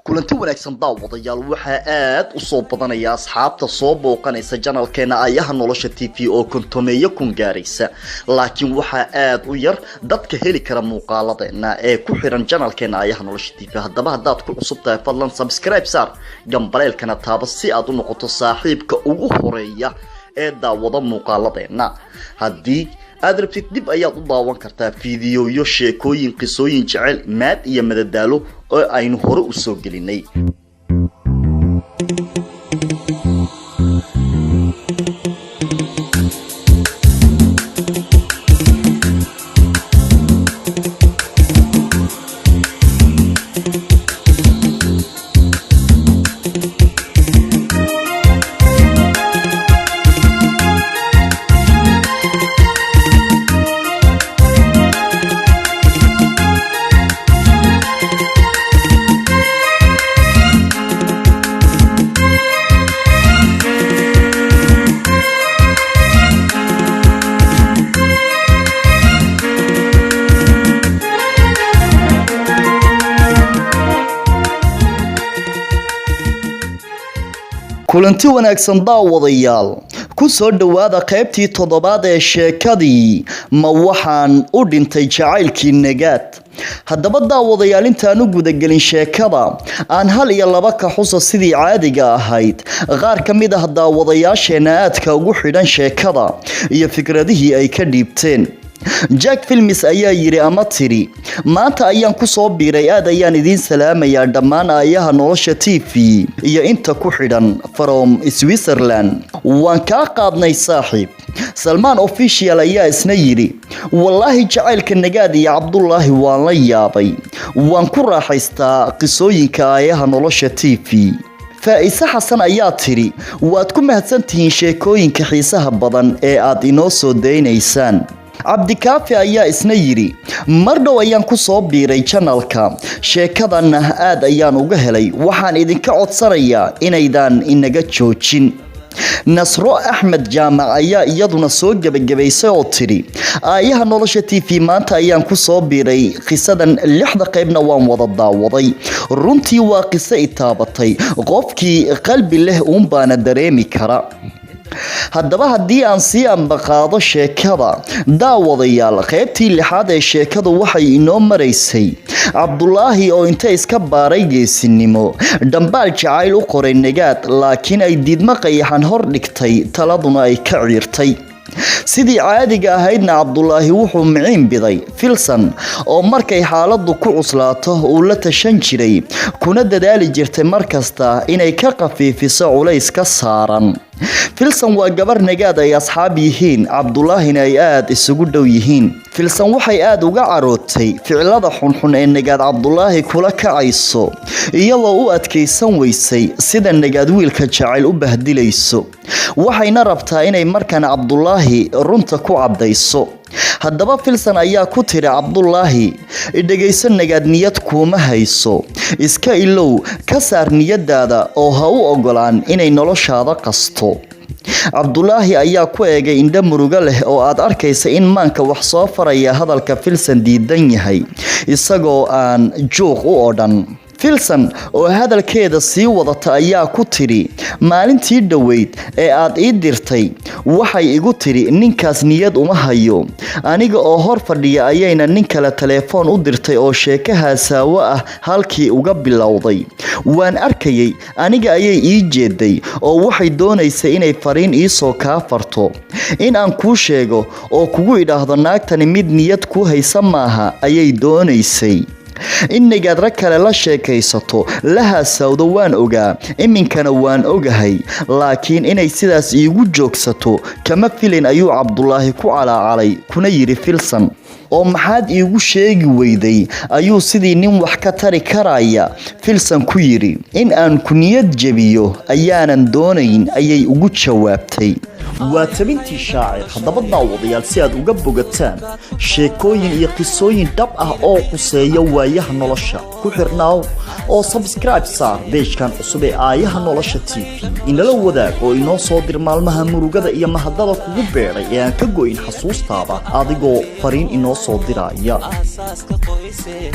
Kulanti wanaagsan, daawadayaal. Waxaa aad u soo badanaya asxaabta soo booqanaysa channelkeena Aayaha Nolosha TV oo 50,000 gaaraysa, laakiin waxaa aad u yar dadka heli kara muuqaaladeena ee ku xiran channelkeena Aayaha Nolosha TV. Haddaba, haddaad ku cusub tahay, fadlan subscribe saar, gambaleelkana taaba si aad u noqoto saaxiibka ugu horeeya ee daawada muuqaaladeena. Haddii aad rabtid, dib ayaad u daawan kartaa fiidiyoyo, sheekooyin, qisooyin jecel, maad iyo madadaalo oo aynu hore u soo gelinay. Kulanti wanaagsan, daawadayaal. Ku soo dhowaada qaybtii toddobaad ee sheekadii "Ma waxaan u dhintay jacaylkii Nagaad?" Haddaba daawadayaal, intaan u gudagelin sheekada, aan hal iyo laba ka xusa sidii caadiga ahayd qaar ka mid ah daawadayaasheena aadka ugu xidhan sheekada iyo fikradihii ay ka dhiibteen. Jack Filmis ayaa yiri ama tiri: "Maanta ayaan ku soo biiray, aad ayaan idiin salaamayaa dhammaan Aayaha Nolosha TV iyo inta ku xidhan, from Switzerland." Waan kaa qaadnay, saaxiib. Salmaan Official ayaa isna yidhi: "Wallaahi jacaylka Nagaad iyo Cabdulaahi waan la yaabay, waan ku raaxaystaa qisooyinka Aayaha Nolosha TV." Faa'ise Xasan ayaa tidhi: "Waad ku mahadsantihiin sheekooyinka xiisaha badan ee aad inoo soo daynaysaan." Cabdikaafi ayaa isna yidhi: "Mar dhow ayaan ku soo biiray channelka, sheekadanna aad ayaan uga helay, waxaan idinka codsanayaa inaydaan inaga joojin." Nasro Axmed Jaamac ayaa iyaduna soo gebagabaysay oo tidhi: "Aayaha Nolosha TV maanta ayaan ku soo biiray, qisadan lixda qaybna waan wada daawaday. Runtii waa qiso itaabatay, qofkii qalbi leh uunbaana dareemi kara." Haddaba, haddii aan sii ambaqaado sheekada, daawadayaal, qaybtii lixaad ee sheekadu waxay inoo maraysay Cabdulaahi oo inta iska baaray geesinimo dhambaal jacayl u qoray Nagaad, laakiin ay diidmo qayaxan hor dhigtay, taladuna ay ka ciirtay. Sidii caadiga ahaydna, Cabdulaahi wuxuu miciin biday Filson oo markay xaaladdu ku cuslaato uu la tashan jiray, kuna dadaali jirtay markasta inay ka khafiifiso culays ka saaran. Filson waa gabar Nagaad ay asxaab yihiin, Cabdulaahina ay aada isugu dhow yihiin. Filson waxay aada uga carootay ficilada xunxun ee Nagaad Cabdulaahi kula kacayso, iyadoo u adkaysan weysay sida Nagaad wiilka jacayl u bahdilayso, waxayna rabtaa inay markan Cabdulaahi runta ku caddayso. Haddaba Filson ayaa ku tiri Cabdulaahi: "Dhegayso, Nagaad niyad kuuma hayso, iska ilow, ka saar niyadaada oo ha u ogolaan inay noloshaada qasto." Cabdulaahi ayaa ku eegay indho murugo leh oo aad arkaysa in maanka wax soo faraya hadalka Filson diidan yahay, isagoo aan juuq u odhan. Filson oo hadalkeeda sii wadata ayaa ku tidhi: "Maalintii dhoweyd ee aad ii dirtay waxay igu tidhi ninkaas niyad uma hayo. Aniga oo hor fadhiya ayayna nin kale telefoon u dirtay oo sheekaha saawo ah halkii uga bilowday. Waan arkayay, aniga ayay ii jeeday oo waxay doonaysay inay fariin iisoo kaa farto, in aan kuu sheego oo kugu idhaahdo naagtani mid niyad kuu haysa maaha ayay doonaysay. In Nagaad rag kale la sheekaysato, la haasawdo waan ogaa, iminkana waan ogahay, laakiin inay sidaas iigu joogsato kama filin," ayuu Cabdulaahi ku calaacalay, kuna yidhi Filson: "Oo maxaad iigu sheegi weyday?" ayuu sidii nin wax ka tari karaya Filson ku yidhi. "In aan ku niyad jebiyo ayaanan doonayn," ayay ugu jawaabtay. Waa tabintii Shaacir. Haddaba daawadayaal, si aad uga bogataan sheekooyin iyo qisooyin dhab ah oo quseeya waayaha nolosha, ku xirnaaw oo subscribe saar pagekan cusub ee Aayaha Nolosha TV. Inala wadaag oo inoo soo dir maalmaha murugada iyo mahadada kugu beeray ee aan ka go'in xasuustaada, adigoo fariin inoo soo diraya. Aasaaska qoyse.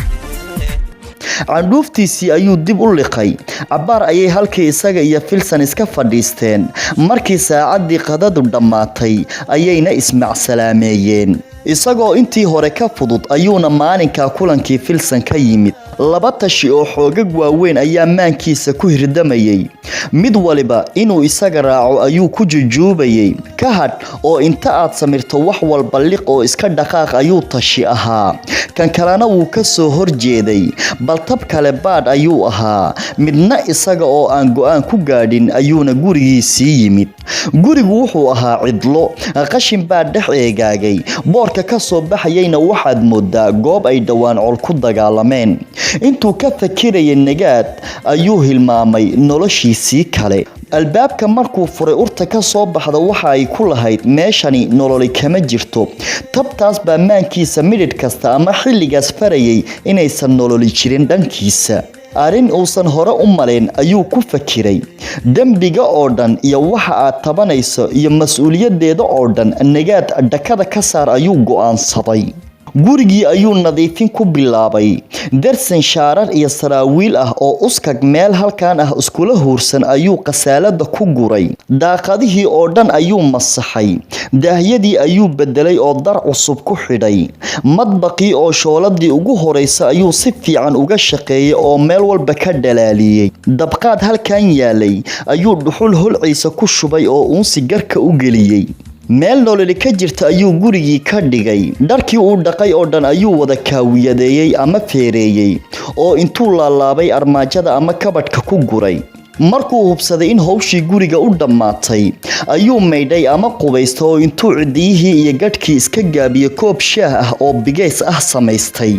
Candhuuftiisii ayuu dib u liqay. Cabbaar ayay halkii isaga iyo Filsan iska fadhiisteen. Markii saacaddii qadadu dhammaatay ayayna ismacsalaameeyeen. Isagoo intii hore ka fudud ayuuna maalinkaa kulankii Filsan ka yimid. Laba tashi oo xoogag waaweyn ayaa maankiisa ku hirdamayay. Mid waliba inuu isaga raaco ayuu ku jujuubayay. Ka hadh oo inta aad samirto wax walba liq oo iska dhaqaaq ayuu tashi ahaa. Kan kalena wuu ka soo horjeeday. Bal tab kale baadh ayuu ahaa. Midna isaga oo aan go'aan ku gaadhin ayuuna gurigiisii yimid. Gurigu wuxuu ahaa cidlo, qashin baa dhex eegaagay. Boorka ka soo baxayayna waxaad moodaa goob ay dhowaan col ku dagaalameen. Intuu ka fakirayay Nagaad ayuu hilmaamay noloshiisii kale. Albaabka markuu furay, urta ka soo baxda waxa ay ku lahayd meeshani nololi kama jirto. Tabtaas baa maankiisa midhidh kasta ama xilligaas farayay inaysan nololi jirin dhankiisa. Arrin uusan hore u malayn ayuu ku fakiray. Dembiga oo dhan iyo waxa aad tabanayso iyo mas-uuliyaddeeda oo dhan Nagaad dhakada ka saar ayuu go'aansaday. Gurigii ayuu nadiifin ku bilaabay. Darsan shaarar iyo saraawiil ah oo uskag meel halkan ah iskula huursan ayuu qasaalada ku guray. Daaqadihii oo dhan ayuu masaxay. Daahyadii ayuu bedelay oo dar cusub ku xidhay. Madbaqii oo shooladii ugu horeysa ayuu si fiican uga shaqeeyay oo meel walba ka dhalaaliyey. Dabqaad halkan yaalay ayuu dhuxul holciisa ku shubay oo uunsi garka u geliyey. Meel nololi ka jirta ayuu gurigii ka dhigay. Dharkii uu dhaqay oo dhan ayuu wada kaawiyadeeyey ama feereeyey oo intuu laalaabay armaajada ama kabadhka ku guray. Markuu hubsaday in howshii guriga u dhammaatay ayuu maydhay ama qubaystay oo intuu cidiyihii iyo gadhkii iska gaabiyey koob shaah ah oo bigays ah samaystay.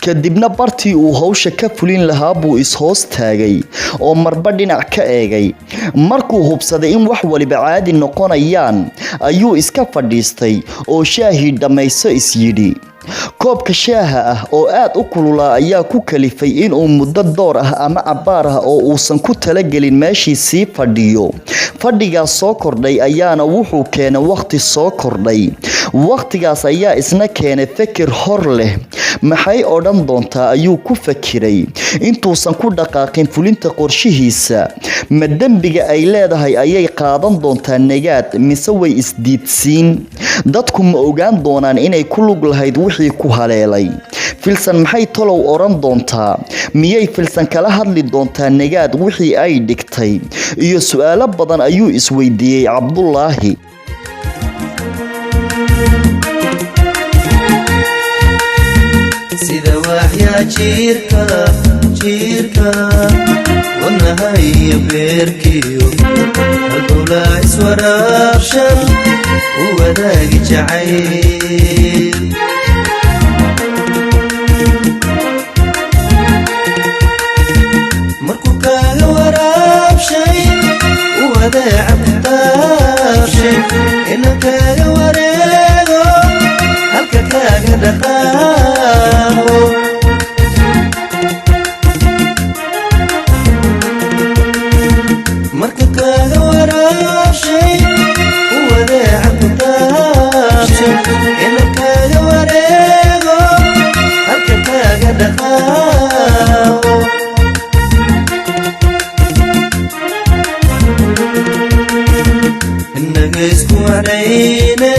Kadibna bartii uu howsha ka fulin lahaa buu is-hoos taagay oo marba dhinac ka eegay. Markuu hubsaday in wax waliba caadi noqonayaan ayuu iska fadhiistay oo shaahii dhammayso is yidhi. Koobka shaaha ah oo aad u kululaa ayaa ku kalifay inuu muddo door ah ama cabbaar ah oo uusan ku talagelin meeshii sii fadhiyo. Fadhigaas soo kordhay ayaana wuxuu keenay waqti soo kordhay. Waqtigaas ayaa isna keenay fikir hor leh. Maxay odhan doontaa ayuu ku fakiray intuusan ku dhaqaaqin fulinta qorshihiisa. Ma dembiga ay leedahay ayay qaadan doontaa Nagaad mise way isdiidsiin? Dadku ma ogaan doonaan inay ku lug lahayd wixii ku haleelay? Filsan maxay tolow odhan doontaa? Miyay Filsan kala hadli doontaa Nagaad wixii ay dhigtay? Iyo su'aalo badan ayuu isweydiiyey Cabdulaahi. Sida waxyaa jiirka jiirka wadnaha iyo beerkiyo halbowlaa iswaraabshan u wadaagi jacayl. Markuu kaaga waraabshay u wadeeca ku taabshay ina kaaga wareego halka kaaga dhaqaaqo. Marka kaaga waraabshay u wadeeca ku taabshay ina kaaga wareego halka kaaga dhaqaaqo. Innaga isku wacnayne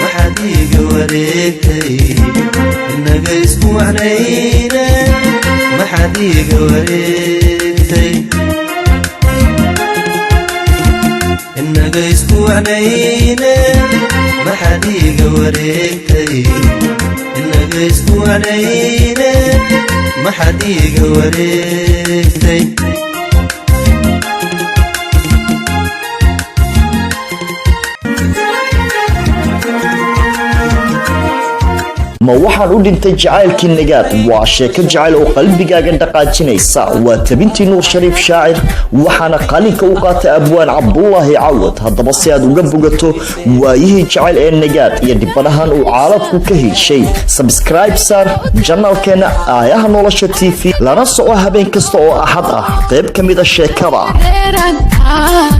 maxaad iiga wareegtay? Innaga isku wacnayne maxaad iiga wareegtay? Innaga isku wacnayne maxaad iiga wareegtay? Innaga isku wacnayne maxaad iiga wareegtay? Ma waxaan u dhintay jacaylkii Nagaad waa sheeko jacayl oo qalbigaaga dhaqaajinaysa. Waa tabintii Nuur Shariif Shaacir, waxaana qalinka u qaatay abwaan Cabdulaahi Cawad. Haddaba si aad uga bogato waayihii jacayl ee Nagaad iyo dhibanahan uu caaladku ka heshay, subscribe saar janaalkeena Aayaha Nolosha TV, lana soco habeen kasta oo Axad ah qayb ka mid a sheekada. Dheeraan tahay.